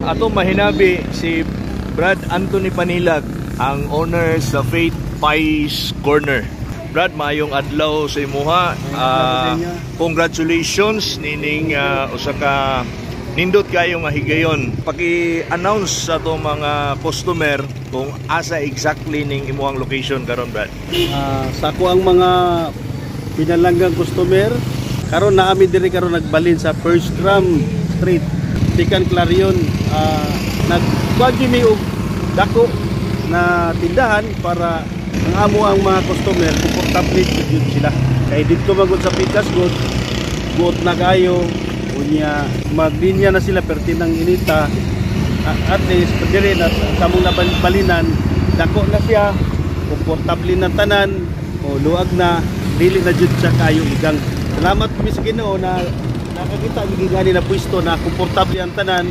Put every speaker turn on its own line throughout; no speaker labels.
Ato mahinabi si Brad Anthony Panilag, ang owner sa Faith Pies Corner. Brad, maayong adlaw sa imuha. Congratulations nining usa ka nindot kayo nga higayon. Paki-announce sa ato mga customer kung asa exactly ning imuhang location karon, Brad.
Sa ako ang mga pinalanggang customer, karon naa mi diri karon nagbalin sa First Cram Street, Tikan Clarion. Nagkuan mi og dako na tindahan para ang amo ang mga customer komportable jud sila. Kay didto magud sa Pikas good, buot na kayo, unya maglinya na sila perti ng inita. At least diri na sa among nabalinan, dako na siya, komportable na tanan, o luag na, dili na jud siya kayo igang. Salamat mi sa Ginoo na nakakita mi gani na pwesto na komportable ang tanan,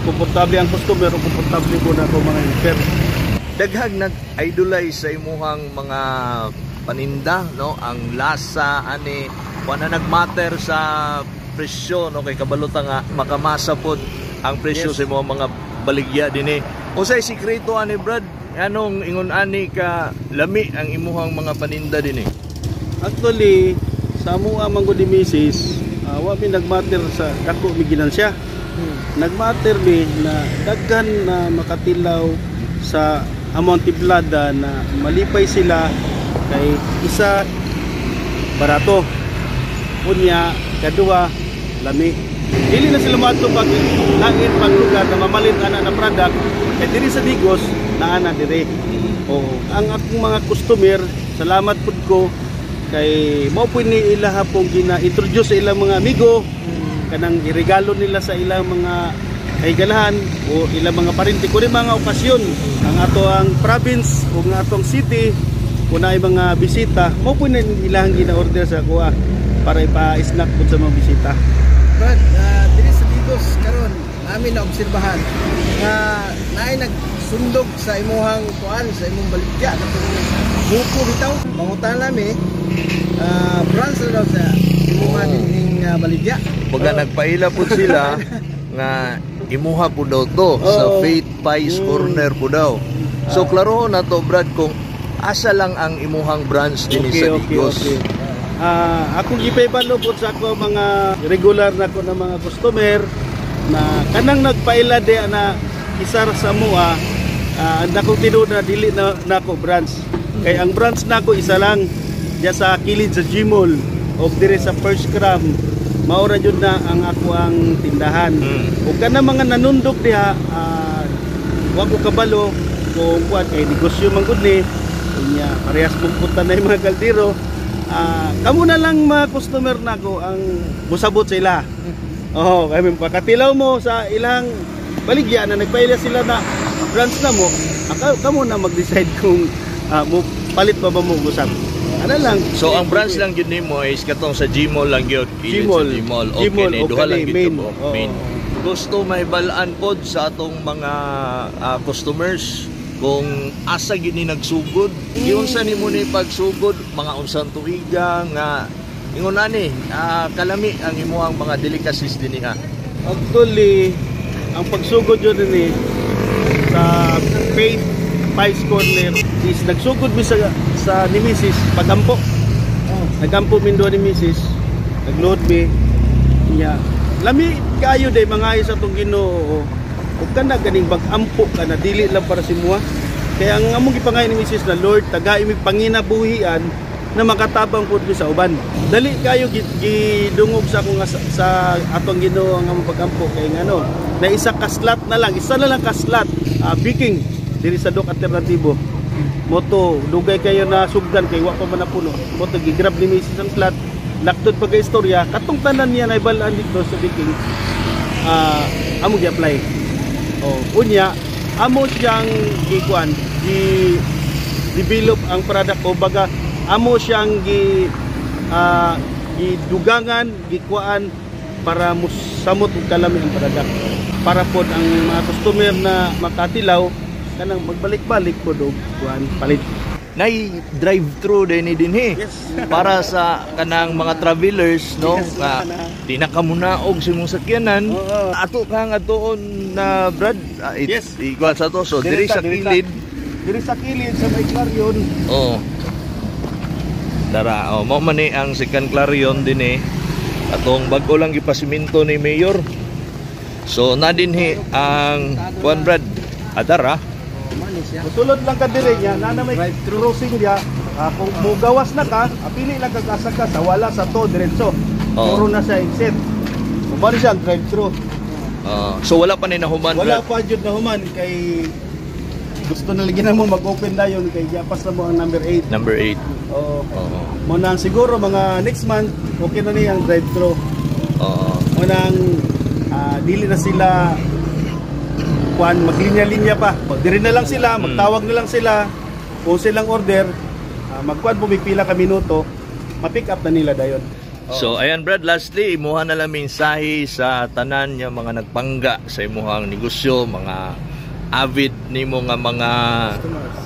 komportable ang customer o komportable po na ako mga helper.
Daghang nag-idolize sa imuhang mga paninda, no? Ang lasa ani wala nagmatter sa presyo, no, kay kabalo ta nga makamasa pod ang presyo sa imong mga baligya dinhi. Unsay sikreto ani, Brad? Anong ingon ani ka lami ang imuhang mga paninda dinhi?
Actually, sa amoa man gud ni Mrs., wa mi nagmatter sa dako mi ginansya. Nagmatter mi na daghan na makatilaw sa among timplada na malipay sila kay isa, barato. Unya, kadua, lami. Dili na sila moadto pag lain pag lugar na mamalit ana na product kay diri sa Digos naa na dire. Oo. Ang akong mga customer, salamat pud ko kay mao pud ni ilaha pong gina-introduce sa ilang mga amigo, kanang iregalo nila sa ilang mga kahigalahan o ilang mga parinti kung mga okasyon ang ato ang province o ang atong city, kung naay mga bisita, mao pud ni ilang gina-order sa kuha para ipa-snack pud sa mga bisita.
Brad, diri sa Digos karon namin naobserbahan nga naay nagsundog sa imuhang kuan, sa imong baligya, katong buko bitaw. Pangutan nami, branch na daw sa imuha dinhing baligya.
Baga nagpaila pud sila nga imuha pud daw to sa Faith Pies Corner pud daw. So klaro na to, Brad, kung asa lang ang imuhang branch dinhi sa Digos.
Okay. Akong gipaibalo pud sa ako mga regular na ko na mga customer na kanang nagpaila di na isa ra sa mua, ang akong tinuod na dili na nako branch. Kay ang branch nako isa lang diya sa kilid sa Gmall o dire sa First Cram. Mao ra jud na ang ako ang tindahan. Ug kanang mga nanundok diha, wa ko kabalo kung kuan kay negosyo man gud ni. Unya parehas mong punta na yung mga kaldero. Kamo na lang mga customer nako ang musabot sa ila. Oo, kay pagkatilaw mo sa ilang baligya na nagpaila sila na branch na mo, kamo na mag-decide kung mo palit pa ba mo usab. Ano lang.
So ang branch lang gyud nimo is katong sa Gmall lang gyud. Kilid
Gmall.
sa Gmall. Okay,
Gmall,
ni
okay
duha lang
ni,
gyud
main.
ka buok,
Oo.
main. Gusto mahibalaan pod sa atong mga customers kung asa gyud ni nagsugod. Giunsa nimo ni pagsugod, mga unsang tuiga nga ingon ani kalami ang imuhang mga delicacies dinhi ha?
Actually, ang pagsugod yun ni sa Faith Pies Corner is nagsugod mi sa ni Mrs. pagampo. Nagampo min duha ni Mrs. Nagload mi. Nya. Lami kayo day mga sa atong Ginoo. Ug kana ganing bag-ampo ka na dili lang para sa imuha. Kaya ang among gipangay ni Mrs. na Lord, tagai mi panginabuhian na makatabang pud mi sa uban. Dali kayo gidungog sa akong sa atong Ginoo ang among pagampo kay ngano na isa ka slot na lang, isa na lang ka slot, baking diri sa Dok Alternatibo. Moto dugay kayo na sugdan kay wa pa man napuno. Moto gigrab ni Mrs. ang slot. Laktod pagka istorya, katong tanan niya naibalaan dito sa baking, amo gi-apply. Oh, unya amo siyang gikuan, gi develop ang product o baga amo siyang gidugangan, gikuan para musamot og kalami ang product. Para pod ang mga customer na makatilaw kanang magbalik-balik pod og kuan palit.
Nay drive-thru din ni dinhi. Para sa kanang mga travelers, no, nga di na ka munaog sa imong sakyanan. Ato ka nga tuon na, Brad. Ah, ikuan sa to. So diri sa kilid.
Diri sa kilid sa may Clarion.
Oh. Dara, oh, mao man ni ang Second Clarion din eh. Atong bag-o lang gipasiminto ni Mayor. So na dinhi ang kuan, Brad. Adara.
Oh, man siya.
Musulod lang ka dire niya, na na may crossing diya. Kung mugawas na ka, pili lang kag asa ka sa wala sa to diretso. Puro na sa exit. Mao siya ang drive-thru.
So wala pa ni nahuman,
Wala
Brad.
pa jud na human kay gusto na lagi na mo mag-open dayon kay giapas na mo ang number 8.
Number 8.
Oo.
Oo.
Mo nang siguro mga next month okay na ni ang drive-thru. Mo nang dili na sila kuan maglinya-linya pa. Diri na lang sila, magtawag na lang sila kung silang order, magkuan po pila ka minuto, ma-pick up na nila dayon.
So ayan, Brad, lastly, imuha na lang mensahe sa tanan nga mga nagpangga sa imuhang negosyo, mga avid nimo nga mga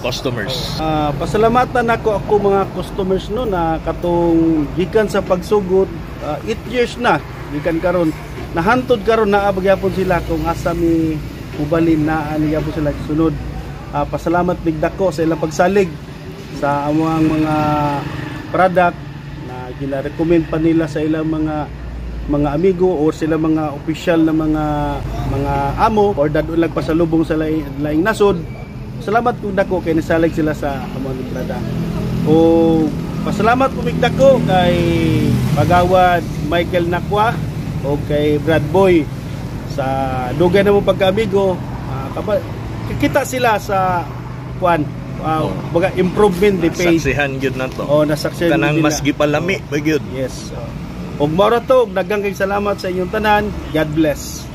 customers.
Pasalamatan nako ako mga customers, no, na katong gikan sa pagsugod, 8 years na gikan karon, nahantod karon naa gyapon sila kung asa mi mubalin, naa ni gyapon sila sunod. Pasalamat mig dako sa ilang pagsalig sa among mga product na gina-recommend pa nila sa ilang mga amigo or sila mga opisyal na mga amo or dadon lang pasalubong sa laing, laing nasod. Salamat kung dako kay nisalig sila sa among product. O pasalamat ko mig dako kay Pagawad Michael Nakwa o kay Brad Boy sa dugay na mo pagkaamigo. Kikita sila sa kuan, baga improvement di page.
Saksihan gyud na to.
O nasaksihan
Kanang
nila.
Mas gipalami pa gyud.
Yes. Ug mao ra to, daghang kay salamat sa inyong tanan. God bless.